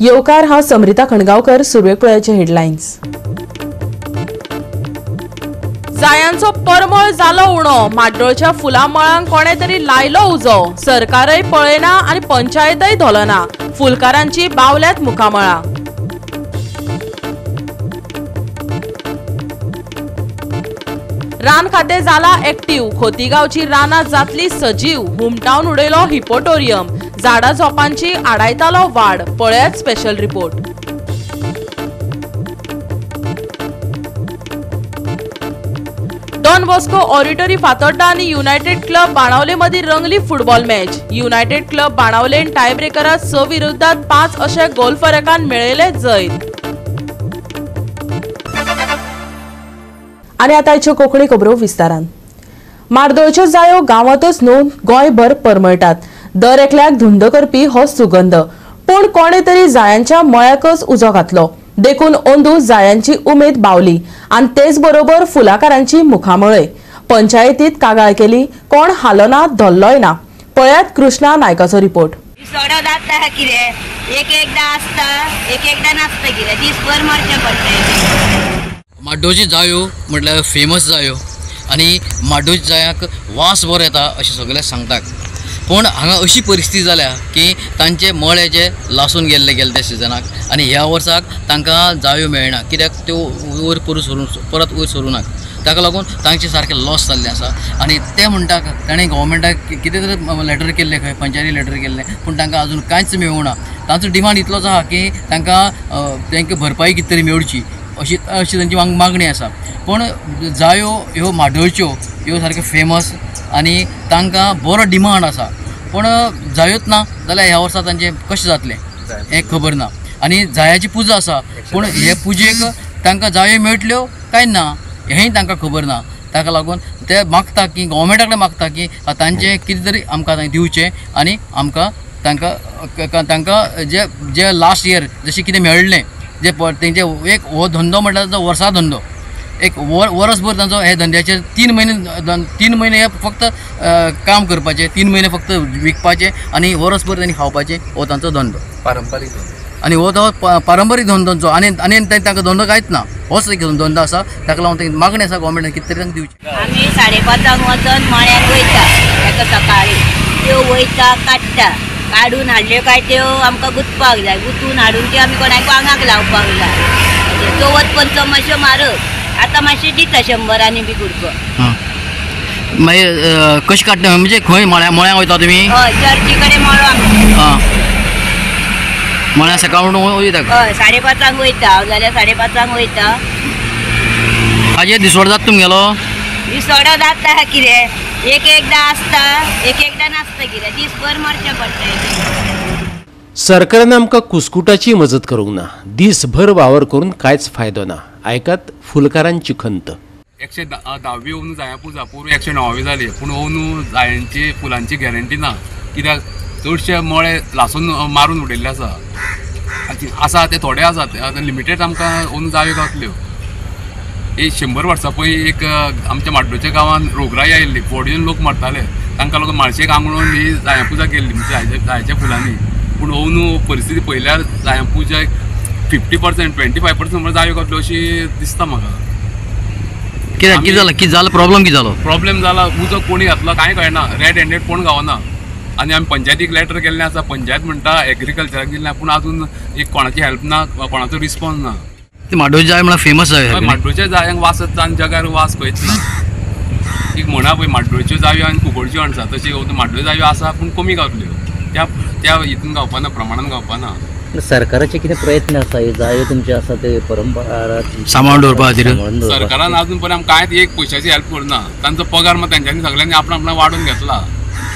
येवकार. हांव समरिता खणगांवकर. सुरवेक पळयाचे हेडलायन्स. जायांचो परमळ जालो उणो. माड्डोळच्या फुलां मळांक कोणे तरी लायलो उजो. सरकारय पळयना आनी पंचायतय धोलना. फुलकारांची बावल्यात मुखामळां. रान खातें जाला एक्टीव. खोतीगांवची रानां जातली सजीव. हुमटावन उडयलो हिपोटोरियम. झाडां झोपांची आडायतालो वाड. पळयात special report. Don Bosco auditorium Fatorda आनी युनायटेड क्लब बाणावले मदीं रंगली फुटबॉल मॅच. युनायटेड क्लब बाणावलेन टायब्रेकरात 6 विरुद्धात 5 अशे गोल फरकान मेळयले जैत. आनी आतां आयच्यो कोंकणी खबरो विस्तारान. मार्दोळच्यो जायो गांवांतच न्हू गोंयभर परमळटात. दर एकल्याक धुंद करपी हो सुगंध. पूण कोणे तरी जायांच्या मळ्याकच उजो घातलो. देखून अंदू जायांची उमेद बावली आनी तेच बरोबर फुलाकारांची मुखामळय. पंचायतीत कागाळ केली, कोण हालोना धोल्लोय ना. पळयात कृष्णा नायकाचो रिपोर्ट. जाता कितें एक एकदां आसता, एक एकदां नासता. कितें दीसभर मरचें पडटा. माड्डोची जायो म्हटल्यार फेमस जायो आनी माड्डोची जायाक वास बरो येता अशें सगळे सांगतात. पूण हांगा अशी परिस्थिती जाल्या की तांचे मळे जे लासून गेल्ले गेले त्या सिजनाक आनी ह्या वर्साक तांकां जायो मेळना कित्याक त्यो वयर परत वयर सरूं नाक. ताका लागून तांचे सारकें लॉस जाल्लें आसा. आनी ते म्हणटा ताणें गव्हर्मेंटाक कितें तरी लेटर केल्लें खंय पंचायती लेटर केल्लें, पूण तांकां अजून कांयच मेळूंक ना. तांचो डिमांड इतलोच आसा की तांकां तांकां भरपाई कितें तरी मेळची अशी अशी तांची मागणी आसा. पूण जायो ह्यो माड्डोळच्यो ह्यो सारक्यो फेमस आनी तांकां बरो डिमांड आसा. पूण जायोच ना जाल्यार ह्या वर्सा तांचें कशें जातलें हें खबर ना. आनी जायाची पुजा आसा, पूण हे पुजेक तांकां जायो मेळटल्यो काय ना हेंय तांकां खबर ना. ताका लागून ते मागता की गव्हर्मेंटा कडेन मागता की तांचें कितें तरी आमकां दिवचें आनी आमकां तांकां तांकां जे जे लास्ट इयर जशें कितें मेळ्ळें जे तेंचे एक हो धंदो म्हटल्यार तांचो वर्सा धंदो, एक वरसभर तांचो हे धंद्याचेर 3 म्हयने हे फक्त काम करपाचें, 3 म्हयने फक्त विकपाचें आनी वरसभर तांणी खावपाचें. हो तांचो धंदो पारंपारीक आनी हो तो पारंपारीक धंदो तांचो. आनी आनी तांकां धंदो कांयच ना, होच एक धंदो आसा. ताका लागून तांची मागणी आसा गव्हर्मेंटान कितें तरी तांकां दिवचें. आमी 5:30 वचून मळ्यार वयता एका सकाळी. त्यो वयता काडटा, काडून हाडल्यो काय त्यो आमकां गुंतपाक जाय. गुंतून हाडून त्यो आमी कोणाक आंगाक लावपाक जाय. चवथ पंचम मातश्यो म्हारग आतां मातशें दिता 100 बी कुडको. मागीर कशें काडटा म्हणजे खंय मळ्याक वयता तुमी? हय, चर्ची कडेन मळो आमचो. आं, मळ्या सकाळ वयता? हय, 5:30 वयता हांव जाल्यार 5:30 वयता. हाजेर दिसवडो जाता तुमगेलो? दिसवडो जाता कितें एक एकदां आसता, एक एकदां नासता. कितें दीसभर मरचें पडटा. सरकारान आमकां कुस्कुटाची मजत करूंक ना. दीसभर वावर करून कांयच फायदो ना. आयकात फुलकारांची खंत. 110वी अंदू जायां पुजा, पोरूं 109वी जाली. पूण अंदू जायांची फुलांची गॅरंटी ना कित्याक चडशे मळे लासून मारून उडयल्ले आसा. आसा ते थोडे आसात, आतां लिमिटेड आमकां अंदू जायो गावतल्यो. एक 100 वर्सां पयलीं एक आमच्या माड्डोच्या गांवांत रोगराई आयिल्ली, फोडून लोक मरताले. तांकां लागून माळशेक आंगळून ही जायां पुजा केल्ली म्हणजे जायाच्या फुलांनी. पूण अंदू परिस्थिती पळयल्यार जायां पुजा 50% 25% म्हळ्यार जायो गावतल्यो अशी दिसता म्हाका. कित्याक कितें जालां? कितें जालां प्रॉब्लम? कितें जालो प्रॉब्लम? जाला उजो कोणी घातलो कांय कळना. रेड हँडेड कोण गावना. आनी आमी पंचायतीक लेटर केल्लें आसा. पंचायत म्हणटा एग्रीकल्चराक दिल्लें, पूण आजून एक कोणाची हेल्प ना, कोणाचो रिस्पॉन्स ना. माड्डोळची जाय म्हळ्यार फेमस जाय. माड्डोळच्या जायांक वास येता आनी जगार वास खंयच ना. एक म्हणा पळय माड्डोळच्यो जायो आनी कुंकळच्यो अणसां, तशी माड्डोळच्यो जायो आसा पूण कमी गावतल्यो. त्या त्या हितून गावपाना, प्रमाणान गावपाना. सरकाराचे कितें प्रयत्न आसा हे जायो तुमचे आसा ते परंपरा सांबाळून दवरपा खातीर? सरकारान आजून पर्यंत कांयच एक पयशाची हेल्प करूना. तांचो पगार मात तेंच्यांनी सगळ्यांनी आपणा आपणा वाडोवन घेतला.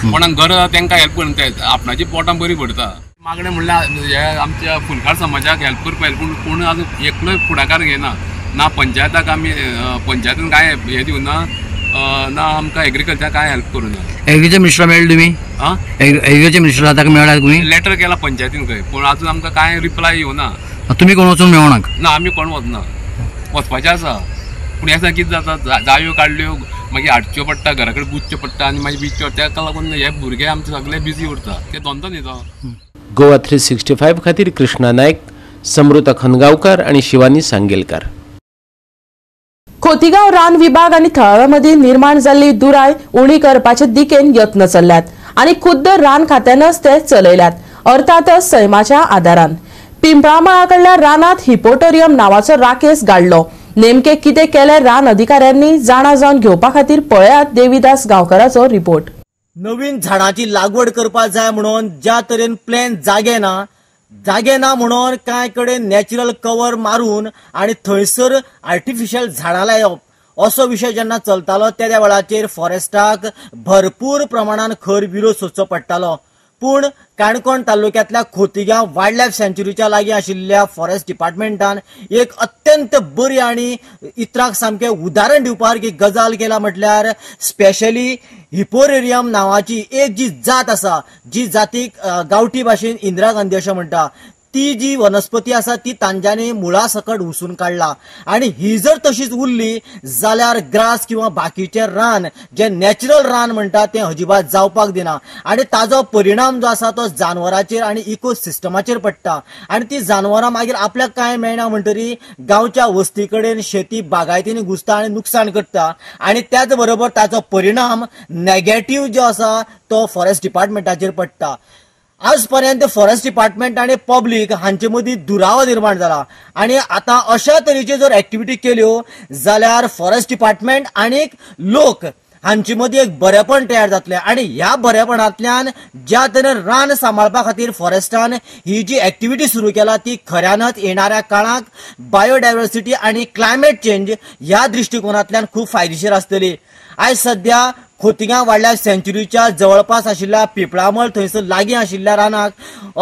कोणाक गरज आसा तेंकां हेल्प करून ते आपणाची पोटां बरी भरता. मागणें म्हणल्यार हे आमच्या फुलकार समाजाक हेल्प करपा, पूण कोण आजून एकलोय फुडाकार घेना. ना पंचायताक आमी पंचायतीन कांय हें दिवना, ना आमकां एग्रीकल्चर कांय हेल्प करूना. एग्रीकल्चर मिनिस्टर मेळ्ळे तुमी? आं, एग्रीकल्चर मिनिस्टर ताका मेळ्ळा तुमी? लेटर केला पंचायतीन खंय, पूण आजून आमकां कांय रिप्लाय येवना. तुमी कोण वचून मेळना? ना, आमी कोण वचना. वचपाचें आसा पूण हें कितें जाता, जायो काडल्यो मागीर हाडच्यो पडटा, घरा कडेन गुंतच्यो पडटा आनी मागीर विकच्यो पडटा. ताका लागून हे भुरगे आमचे सगळे बिजी उरता. ते धंदो न्ही तो. गोवा 365 खातीर कृष्णा नायक, समृता खनगांवकार आनी शिवानी सांगेलकार. खोतीगांव रान विभाग आनी थळाव्या मदीं निर्माण जाल्ली दुराय उणी करपाचे दिकेन यत्न चल्ल्यात आनी खुद्द रान खात्यानच ते चलयल्यात, अर्थातच सैमाच्या आदारान. पिंपळामळा कडल्या रानात हिपोटोरियम नावाचो राकेस गाडलो. नेमके कितें केलें रान अधिकाऱ्यांनी जाणा जावन घेवपा खातीर पळयात देवीदास गांवकराचो रिपोर्ट. नवीन झाडांची लागवड करपाक जाय म्हणून ज्या तरेन प्लॅन जागे ना जागे ना म्हणून कांय कडेन नॅचरल कवर मारून आनी थंयसर आर्टिफिशियल झाडां लायप असो विशय जेन्ना चलतालो त्या वेळाचेर फॉरेस्टाक भरपूर प्रमाणान खर विरोध सोदचो पडटालो. पूण काणकोण तालुक्यांतल्या खोतीगांव वायल्ड लायफ सँच्युरीच्या लागीं आशिल्ल्या फॉरेस्ट डिपार्टमेंटान एक अत्यंत बरी आनी इतरांक सामकें उदाहरण दिवपा सारकी गजाल केला. म्हटल्यार स्पेशली हिपोरेरियम नांवाची एक जी जात आसा, जी जातीक गांवठी भाशेन इंदिरा गांधी अशें म्हणटा, ती जी वनस्पती आसा ती तांच्यांनी मुळा सकट उसून काडला आनी ही जर तशीच उरली जाल्यार ग्रास किंवा बाकीचें रान जें नॅचरल रान म्हणटा तें अजिबात जावपाक दिना आनी ताजो परिणाम जो आसा तो जानवराचेर आनी इकोसिस्टमाचेर पडटा आनी ती जानवरां मागीर आपल्याक कांय मेळना म्हणटरी गांवच्या वस्ती कडेन शेती बागायतींनी घुसता आनी नुकसान करता आनी त्याच बरोबर ताचो परिणाम नेगेटीव जो आसा तो फॉरेस्ट डिपार्टमेंटाचेर पडटा. आज पर्यंत फॉरेस्ट डिपार्टमेंट आनी पब्लीक हांचे मदीं दुरावो निर्माण जाला आनी आतां अशा तरेच्यो जर एक्टिविटी केल्यो जाल्यार फॉरेस्ट डिपार्टमेंट आनी लोक हांचे मदीं एक बरेपण तयार जातलें आनी ह्या बरेपणांतल्यान ज्या तरेन रान सांबाळपा खातीर फॉरेस्टान ही जी एक्टिविटी सुरू केला ती खऱ्यानच येणाऱ्या काळाक बायोडायवर्सिटी आनी क्लायमेट चेंज ह्या दृश्टिकोनांतल्यान खूब फायदेशीर आसतली. आयज सद्या खोतीगांव वायल्ड लायफ सँच्युरीच्या जवळपास आशिल्ल्या पिंपळामळ थंयसर लागीं आशिल्ल्या रानाक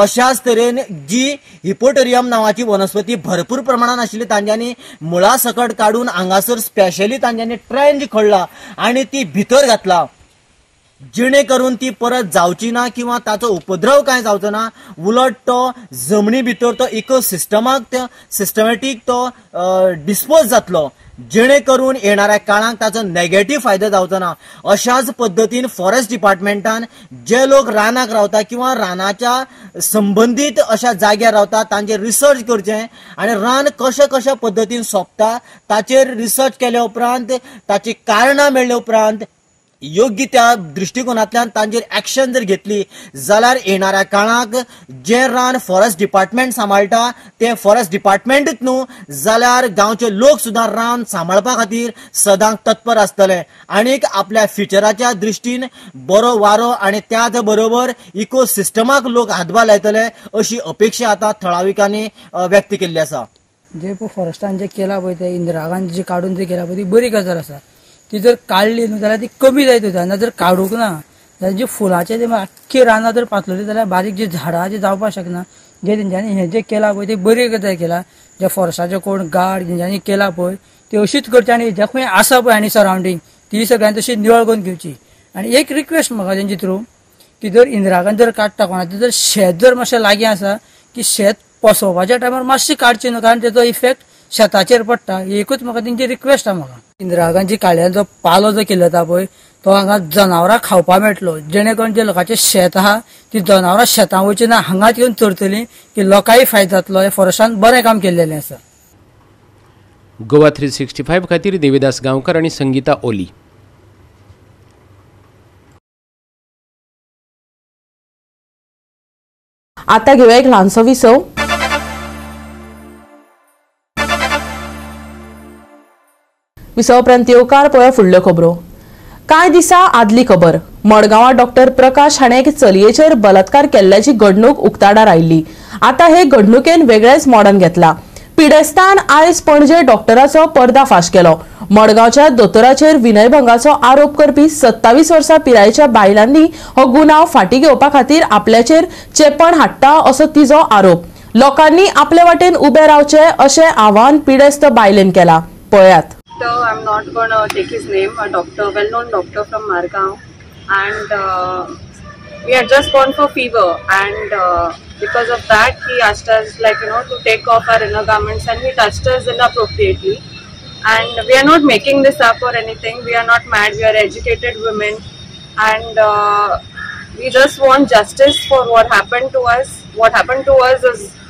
अशाच तरेन जी हिपोटेरियम नांवाची वनस्पती भरपूर प्रमाणान आशिल्ली तांच्यांनी मुळा सकट काडून हांगासर स्पेशली तांच्यांनी ट्रेंच खणला आनी ती भितर घातला जेणे करून ती परत जावची ना किंवा ताचो उपद्रव कांय जावचो ना, उलट तो जमनी भितर तो इकोसिस्टमाक सिस्टमॅटीक तो डिस्पोज जातलो जेणे करून येणाऱ्या काळाक ताचो नेगेटीव फायदो जावचो ना. अशाच पद्दतीन फॉरेस्ट डिपार्टमेंटान जे लोक रानाक रावता किंवा रानाच्या संबंदीत अशा जाग्यार रावता तांचेर रिसर्च करचें आनी रान कशा कशा पद्दतीन सोंपता ताचेर रिसर्च केल्या उपरांत ताची कारणां मेळ्ळे उपरांत योग्य त्या दृश्टिकोनांतल्यान तांचेर एक्शन जर घेतली जाल्यार येणाऱ्या काळाक जें रान फॉरेस्ट डिपार्टमेंट सांबाळटा तें फॉरेस्ट डिपार्टमेंटूच न्हू जाल्यार गांवचे लोक सुद्दां रान सांबाळपा खातीर सदांच तत्पर आसतले आनीक आपल्या फ्युचराच्या दृश्टीन बरो वारो आनी त्याच बरोबर इकोसिस्टमाक लोक हातभार लायतले अशी अपेक्षा आतां थळाविकांनी व्यक्त केल्ली आसा. जे पळय फॉरेस्टान जे केला पळय ते इंदिरा गांधी जे काडून जे केला पळय ती बरी गजाल आसा. ती जर काडली न्हू जाल्यार ती कमी जायत वता ना, जर काडूंक ना जाल्यार जी फुलांचे ते आख्खी रानां जर पातळ्ळी जाल्यार बारीक जी झाडां जी जावपाक शकना. जे तेंच्यांनी हें जें केलां पळय तें बरी गजाल केला. जे फॉरेस्टाचे कोण गार्ड तेंच्यांनी केला पळय ते अशीच करची आनी जे खंय आसा पळय आनी सरावंडींग ती सगळ्यांनी तशी निवळ करून घेवची. आनी एक रिक्वेस्ट म्हाका तेंचे थ्रू की जर इंदिरा गांधी जर काडटा कोणाचें जर शेत जर मातशें लागीं आसा की शेत पोसोवपाच्या टायमार मातशें काडचें न्हू, कारण तेजो इफेक्ट शेताचेर पडटा. एकूच म्हाका तेंची रिक्वेस्ट आसा. म्हाका इंदिरा गांधी काळ्यान जो पालो जो केल्लो जाता पळय तो हांगा जनावरां खावपाक मेळटलो, जेणे करून जे लोकांचें शेत आहा ती जनावरां शेतां वयची ना, हांगाच येवन चरतलीं की लोकांय फायदो जातलो. हे फॉरेस्टान बरें काम केल्लें आसा. गोवा 365 खातीर देवीदास गांवकर आनी संगीता ओली. आतां घेवया एक ल्हानसो विसव. विसव उपरांत येवकार पळय फुडल्यो खबरो. कांय दिसा आदली खबर, मडगांवां डॉक्टर प्रकाश हाणें एक चलयेचेर बलात्कार केल्ल्याची घडणूक उक्ताडार आयिल्ली. आतां हे घडणुकेन वेगळेंच मोडण घेतला. पिडेस्तान आयज पणजे डॉक्टराचो पर्दाफाश केलो. मडगांवच्या दोतोराचेर विनयभंगाचो आरोप करपी 27 वर्सां पिरायेच्या बायलांनी हो गुन्यांव फाटीं घेवपा खातीर आपल्याचेर चेपण हाडटा असो तिजो आरोप. लोकांनी आपले वाटेन उबे रावचे अशें आवाहन पिडेस्त बायलेन केलां. पळयात. I'm not gonna take his name, a doctor, well-known doctor from Margao, and we had just gone for fever, and because of that he asked us, like, you know, to take off our inner garments, and he touched us inappropriately. And we are not making this up or anything. We are not mad. We are educated women, and We just want justice for what happened to us. What happened to us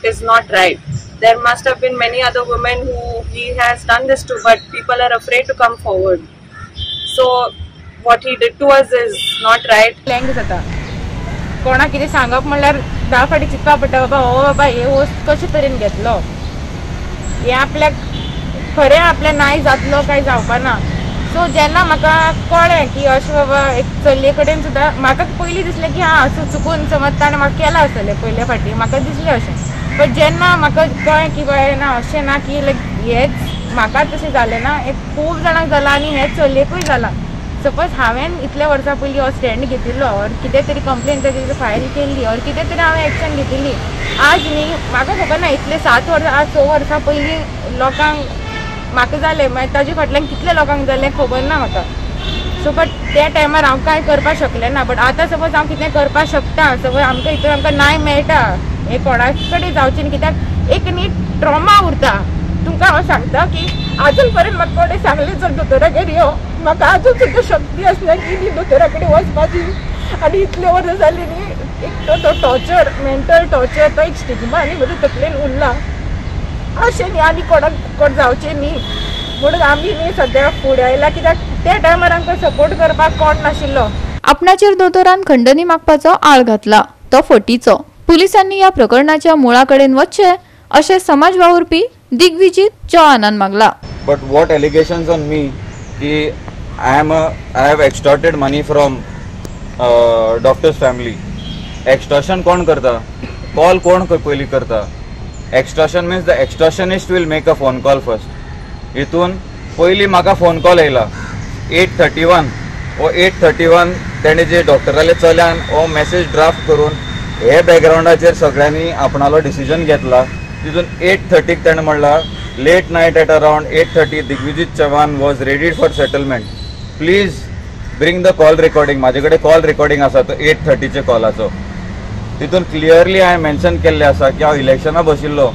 is not right. There must have been many other women who he has done this to, but people are afraid to come forward. So what he did to us is not right. Lang जाता कोणा कितें सांगप म्हणल्यार 10 फावटी चिंतपा पडटा, बाबा हो बाबा हे वस्त कशे तरेन घेतलो, हें आपल्याक खरें आपल्या नाय जातलो काय जावपा ना. सो जेन्ना म्हाका कळ्ळें की अशें बाबा एक चलये कडेन सुद्दां म्हाका पयलीं दिसलें की हां असो चुकून समज ताणें म्हाका केलां आसतलें पयले फावटी म्हाका दिसलें अशें. बट जेन्ना म्हाका कळ्ळें की बाय ना अशें ना की लायक हेंच म्हाका तशें जालें ना, हें खूब जाणांक जालां आनी हें चलयेकूय जालां. सपोज हांवें इतल्या वर्सां पयलीं हो स्टँड घेतिल्लो ऑर कितें तरी कंप्लेन ताजेर फायल केल्ली ऑर कितें तरी हांवें एक्शन घेतिल्ली, आज न्ही म्हाका खबर ना इतले 7 वर्सां आज 6 वर्सां पयलीं लोकांक म्हाका जालें, मागीर ताजे फाटल्यान कितले लोकांक जालें खबर ना म्हाका. सो बट त्या टायमार हांव कांय करपाक शकलें ना. बट आतां सपोज हांव कितें करपाक शकता, सपोज आमकां हितून आमकां न्याय मेळटा, हें कोणा कडेन जावचें न्ही, कित्याक एक न्ही ट्रॉमा उरता. तुमकां हांव सांगता की आजून पर्यंत म्हाका कोणें सांगलें जर दोतोरागेर यो, म्हाका आजून सुद्दां शक्ती आसना की न्ही दोतोरा कडेन वचपाची. आनी इतले वर्सां जालीं न्ही एक तो टॉर्चर, मेंटल टॉर्चर, तो एक स्टिग्मा न्ही म्हज्या तकलेन उरला. अशें न्ही आनी कोणाक कोण जावचें न्ही म्हणून आमी न्ही सद्या फुडें आयला, कित्याक त्या टायमार आमकां सपोर्ट करपाक कोण नाशिल्लो. आपणाचेर दोतोरान खंडणी मागपाचो आळ घातला तो फटीचो. पुलिसांनी ह्या प्रकरणाच्या मुळा कडेन वचचें अशें समाज वावुरपी दिग्विजीत चौहानान मागला. But what allegations on me की I have extorted money from doctor's family. Extortion कोण करता, कॉल कोण पयलीं करता? Extortion means the extortionist will make a phone call first. हितून पयलीं म्हाका फोन कॉल येयला 8:31. हो 8:31 तेणे जे डॉक्टराले चल्यान हो मॅसेज ड्राफ्ट करून हे बॅकग्रावंडाचेर सगळ्यांनी आपणालो डिसिजन घेतला. तितून 8:30 तेणें म्हणलां late night at around 8:30 Digvijit Chavan was ready for settlement, please bring the call recording. म्हाजे कडेन कॉल रिकॉर्डिंग आसा तो 8:30 कॉलाचो. तितून क्लियरली हांवें मेन्शन केल्लें आसा की हांव इलेक्शना बशिल्लो,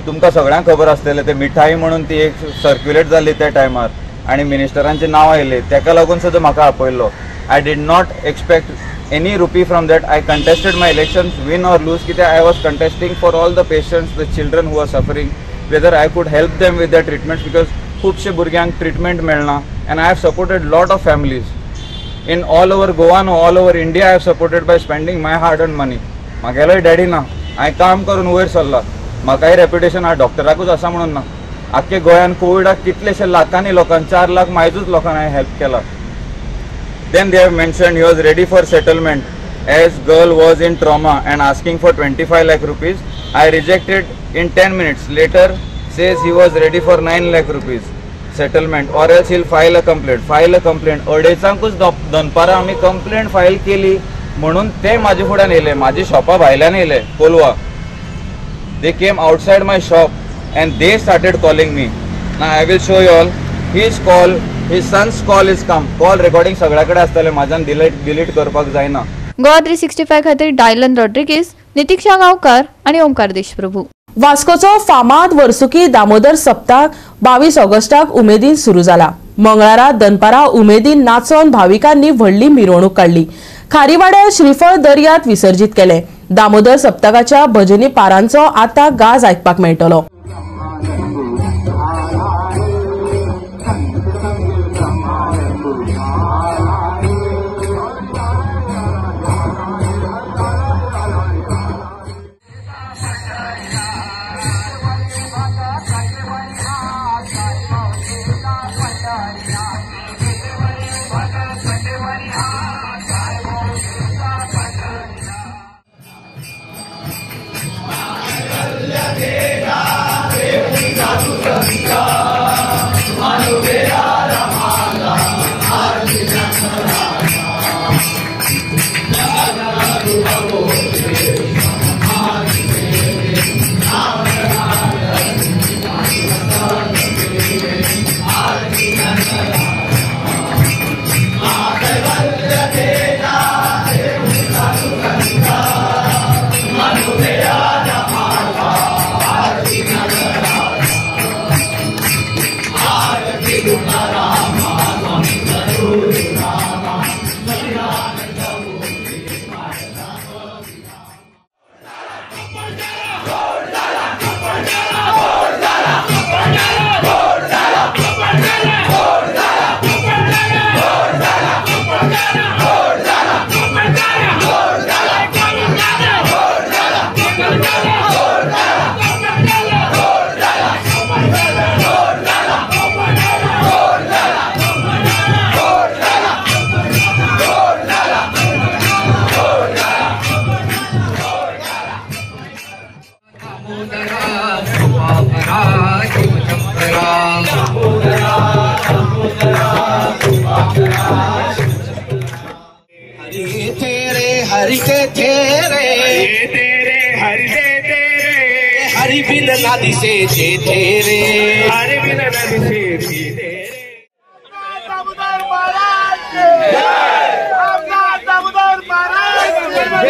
तुमकां सगळ्यांक खबर आसतलें ते मिठाई म्हणून ती एक सर्क्युलेट जाल्ली त्या टायमार आनी मिनिस्टरांचें नांव आयलें, तेका लागून सुद्दां म्हाका आपयल्लो. I did not expect any rupee from that. I contested my elections win or lose, कित्याक I was contesting for all the patients, the children who are suffering, whether I could help them with their treatments, because खुबशे भुरग्यांक treatment मेळना. And I have supported lot of families in all over Goa, all over India. I have supported by spending my hard earn money. म्हागेलोय daddy ना, हांवें काम करून वयर सरला, म्हाकाय reputation आहा, डॉक्टराकूच आसा म्हणून ना. आख्खे गोंयान कोविडाक कितलेशे लाखांनी लोकांक, 4 लाख मायजूच लोकांक हांवें हेल्प केला. Then they have mentioned he was ready for settlement as girl was in trauma and asking for 25 lakh rupees. I rejected in 10 minutes. Later says he was ready for 9 lakh rupees settlement or else he'll file a complaint. File a complaint. अडेचांकूच दनपारां आमी complaint file केली म्हणून ते म्हाजे फुड्यान येयले, म्हाजे शॉपा भायल्यान येयले Colva. They came outside my shop and they started calling me. Now I will show you all his call. His son's call is come. Call recording सगळ्या कडेन आसतलें, म्हाज्यान डिलीट करपाक जायना. गोवा 365 खातीर डायलन रॉड्रिगेज, नितिक्षा गांवकार आनी ओमकार देशप्रभू. वास्कोचो फामाद वर्सुकी दामोदर सप्ताह 22 ऑगस्टाक उमेदीन सुरू जाला. मंगळारा दनपारा उमेदीन नाचोन भाविकांनी व्हडली मिरवणूक काडली. खारीवाड्यार श्रीफळ दर्यात विसर्जीत केले. दामोदर सप्तकाच्या भजनी पारांचो आता गाज आयकपाक मेळटलो. Yeah. हरी बिन ना दिसे तेथे रे, हरी बिन ना दिसे तेथे रे। दामोदर महाराज की जय, दामोदर महाराज की जय।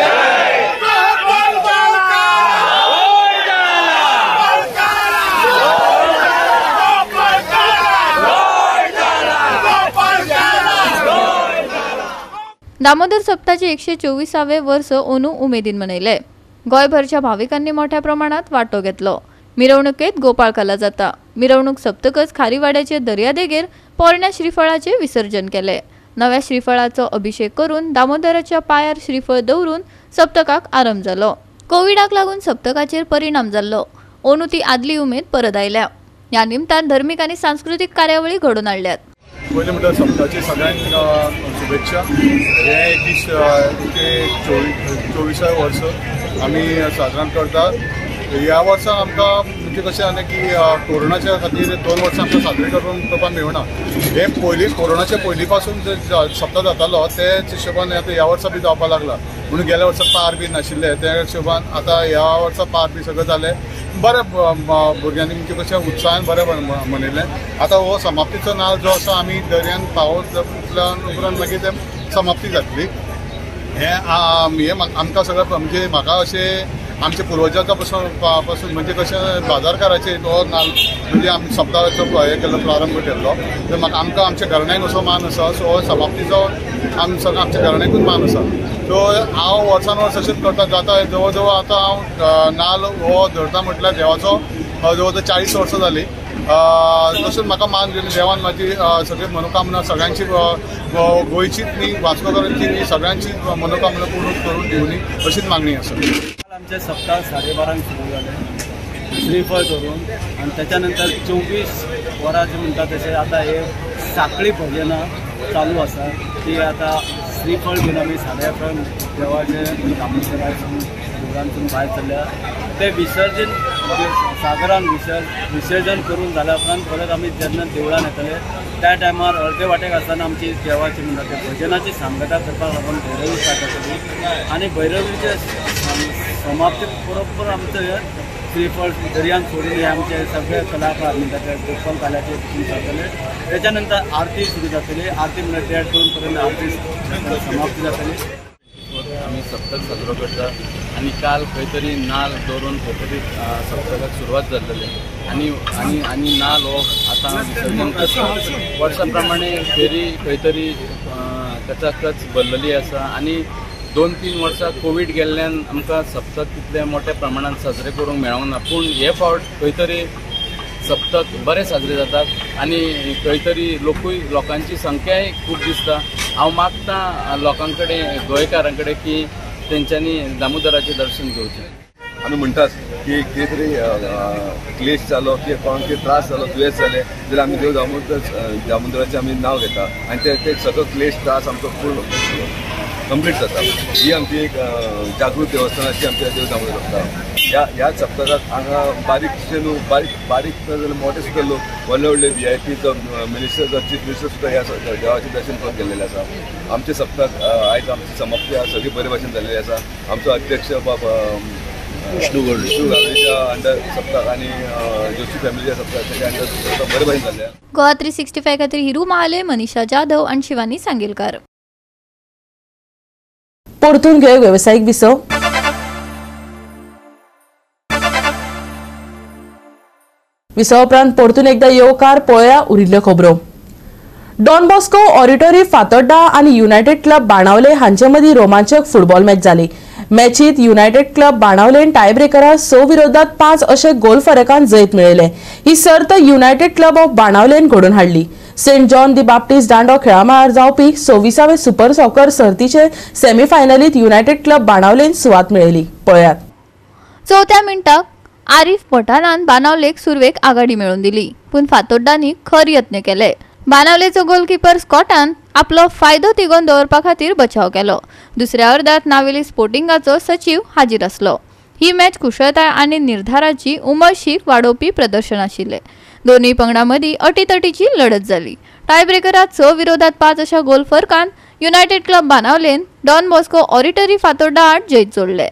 दामोदर सप्ताचे 124वे वर्स ओनू उमेदीन मनयले। गोंयभरच्या भाविकांनी मोठ्या प्रमाणात वांटो घेतलो। मिरवणुकेत गोपाळकला जाता। मिरवणूक सप्तकच खारीवाड्याचे दर्यादेगेर पोरण्या श्रीफळाचे विसर्जन केले। नव्या श्रीफळाचो अभिषेक करून दामोदराच्या पायार श्रीफळ दवरून सप्तकाक आरंभ जालो। कोविडाक लागून सप्तकाचेर परिणाम जाल्लो। ओनू ती आदली उमेद परत आयल्या। ह्या निमतान धर्मीक आनी सांस्कृतीक कार्यावळी घडोवन हाडल्यात। पयलें म्हणल्यार सप्ताचे सगळ्यांक शुभेच्छा। हे 124 वर्स आमी साजरान करतात। ह्या वर्सा आमकां म्हणजे कशें जालें की कोरोनाच्या खातीर 2 वर्सां आमकां साजरे करपाक मेळना। हे पयलीं कोरोनाच्या पयलीं पासून जे सप्ता जातालो तेच हिशोबान आतां ह्या वर्सा बी जावपाक लागला। म्हणून गेल्या वर्सा पार बी नाशिल्ले त्या हिशोबान आतां ह्या वर्सा पार बी सगळें जालें। बरें भुरग्यांनी म्हणजे कशें उत्साहान बरें मनयलें। आतां हो समाप्तीचो नाल जो आसा आमी दर्यान पावस उपरांत मागीर ते समाप्ती जातली। हें आमकां सगळें म्हणजे म्हाका अशें आमच्या पुर्वजांच्या पासून म्हणजे कशें बाजारकाराचे तो नाल म्हणजे आमी सप्ताहाचो हें केल्लो प्रारंभ केल्लो। तर म्हाका आमकां आमच्या घराण्याक असो मान आसा। सो समाप्तीचो आम सगळो आमच्या घराण्याकूच मान आसा। सो हांव वर्सान वर्स अशेंच करता जाता। जवळ जवळ आतां हांव नाल हो धरता म्हटल्यार देवाचो जवळ जवळ 40 वर्सां जालीं। तशेंच म्हाका मान दिली देवान म्हाजी सगळी मनोकामना सगळ्यांची गोंयचीच न्ही वास्कोकारांची न्ही सगळ्यांची मनोकामना पूर्ण करून दिवनी अशीच मागणी आसा। आमचे सप्ताह 12:30 सुरू जाले श्रीफळ धरून आनी त्याच्या नंतर 24 वरां जे म्हणटा तशें आतां हे साखळी भजनां चालू आसा। ती आतां श्रीफळ घेवन आमी 11:30 देवाचे दामोदरासून देवळांतून भायर सरल्या। ते विसर्जन सागरान विसर्जन करून जाल्या उपरांत परत आमी जेन्ना देवळान येतले त्या टायमार अर्दे वाटेक आसतना आमची देवाची म्हणटा ते भजनाची सांगता करपाक लागून भैरवी स्टार्ट जातली आनी भैरवीचे समाप्ती बरोबर आमचो हे श्रीफळ दर्यान सोडून हे आमचे सगळे कलाकार म्हणटा ते गोपाल काल्याचे जातले। त्याच्या नंतर आरती सुरू जातली। आरती म्हणल्यार 1:30-2 पर्यंत आरती समाप्ती जातली। आमी सप्तक साजरो करता आनी काल खंय तरी नाल दवरून खंय तरी सप्तकाक सुरवात जाल्ली आनी आनी आनी नाल हो आतां विसर्जन करता। वर्सा प्रमाणे फेरी खंय तरी कचाकच भरलेली आसा आनी 2-3 वर्सां कोवीड गेल्ल्यान आमकां सप्तक तितले मोठ्या प्रमाणान साजरे करूंक मेळोंक ना, पूण हे फावट खंय तरी सप्तक बरे साजरे जातात आनी खंय तरी लोकूय लोकांची संख्याय खूब दिसता। हांव मागता लोकां कडेन गोंयकारां कडेन की तेंच्यांनी दामोदराचें दर्शन घेवचें। आमी म्हणटात की कितें तरी क्लेश जालो, कितें कोणाक कितें त्रास जालो, दुयेंस जालें जाल्यार आमी देव दामोदराचें आमी नांव घेता आनी ते सगळो क्लेश त्रास आमचो पूर्ण कंप्लीट जाता। ही आमची एक जागृत देवस्थानाची आमच्या देव दामोदर सप्ताह। ह्या सप्तकाक हांगा बारीकशे न्हू बारीक बारीक जाल्यार मोठे सुद्दां लोक व्हडले व्हडले VIP minister chief minister सुद्दां ह्या देवाचें दर्शन करून गेल्लेले आसा। आमचे सप्तक आयज आमची समाप्ती आसा, सगळी बरे भाशेन जाल्लेली आसा। आमचो अध्यक्ष बाब विष्णू गावडेच्या अंडर सप्तक आनी जोशी फॅमिलीच्या सप्तक तेच्या अंडर बरे भाशेन जाल्ले। गोवा 365 खातीर हिरू महाले, मनीषा जाधव आनी शिवानी सांगेलकार। परतून घेवया वेवसायीक विसव। विसवा उपरांत परतून एकदा येवकार पळया उरिल्ल्यो खबरो। डॉन बॉस्को ऑडिटोरी फातोड्डा आनी युनायटेड क्लब बाणावले हांचे मदीं रोमांचक फुटबॉल मॅच जाली। मॅचीत युनायटेड क्लब बाणावलेन टायब्रेकरार 6 विरोधात 5 अशे गोल फरकान जैत मेळयलें। ही सर्त युनायटेड क्लब ऑफ बाणावलेन घडोवन हाडली। सेंट जॉन दी बाप्टिस्ट दांडो खेळामळार जावपी 26वे सुपर सॉकर सर्तीचे सेमीफायनलीत युनायटेड क्लब बाणावलेन सुवात मेळयली। पळयात। चवथ्या मिनटाक आरिफ पठाणान बाणावलेक सुरवेक आघाडी मेळोवन दिली, पूण फातोड्डांनी खर यत्न केले। बाणावलेचो गोलकीपर स्कॉटान आपलो फायदो तिगोवन दवरपा खातीर बचाव केलो। दुसऱ्या अर्दांत नावेली स्पोर्टिंगाचो सचीव हाजीर आसलो। ही मॅच कुशळताय आनी निर्धाराची उमळशीक वाडोवपी प्रदर्शन आशिल्लें। दोनूय पंगडां मदीं अटीतटीची लढत जाली। टायब्रेकरात 6 विरोधात 5 अशा गोल फरकान युनायटेड क्लब बाणावलेन डॉन बॉस्को ऑडिटरी फातोड्डा आड जैत जोडले।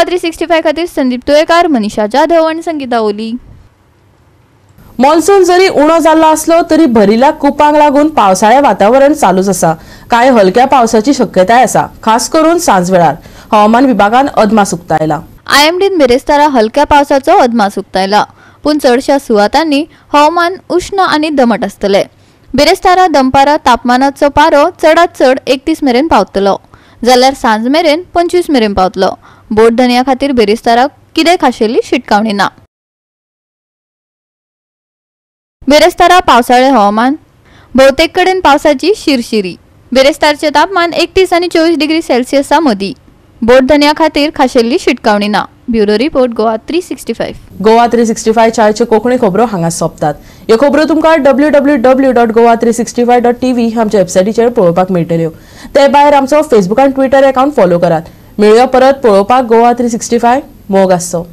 365 खातीर संदीप तुयेकार, मनीषा जाधव आनी संगीता ओली. मॉन्सून जरी उणो जाल्लो आसलो तरी भरिल्ल्या कुपांक लागून पावसाळें वातावरण चालूच आसा. कांय हलक्या पावसाची शक्यताय आसा, खास करून सांजवेळार. हवामान विभागान अदमास उक्तायला. आयएमडीन बिरेस्तारा हलक्या पावसाचो अदमास उक्तायला, पूण चडशा सुवातांनी हवामान उश्ण आनी दमट आसतले. बिरेस्तारा दनपारा तापमानाचो पारो चडात चड 31 मेरेन पावतलो, जाल्यार सांज मेरेन 25 मेरेन पावतलो. बोट धनया खातीर बिरेस्ताराक कितें खाशेली शिटकावणी ना. बिरेस्तारा पावसाळे हवामान, भोवतेक कडेन पावसाची शिरशिरी. बिरेस्तारचें तापमान 31 आनी 24 डिग्री सेल्सियसा मदीं. बोट धनया खातीर खाशेली शिटकावणी ना. Bureau report, Goa 365. Goa 365 चायच्यो Konkani खबरो हांगा सोंपतात. ह्यो खबरो तुमकां www.goa365.tv आमच्या वेबसायटीचेर पळोवपाक मेळटल्यो. ते भायर आमचो फेसबूक आनी ट्विटर अकाउंट फॉलो करात. मेळुया परत पळोवपाक गोवा 365. मोग आसचो.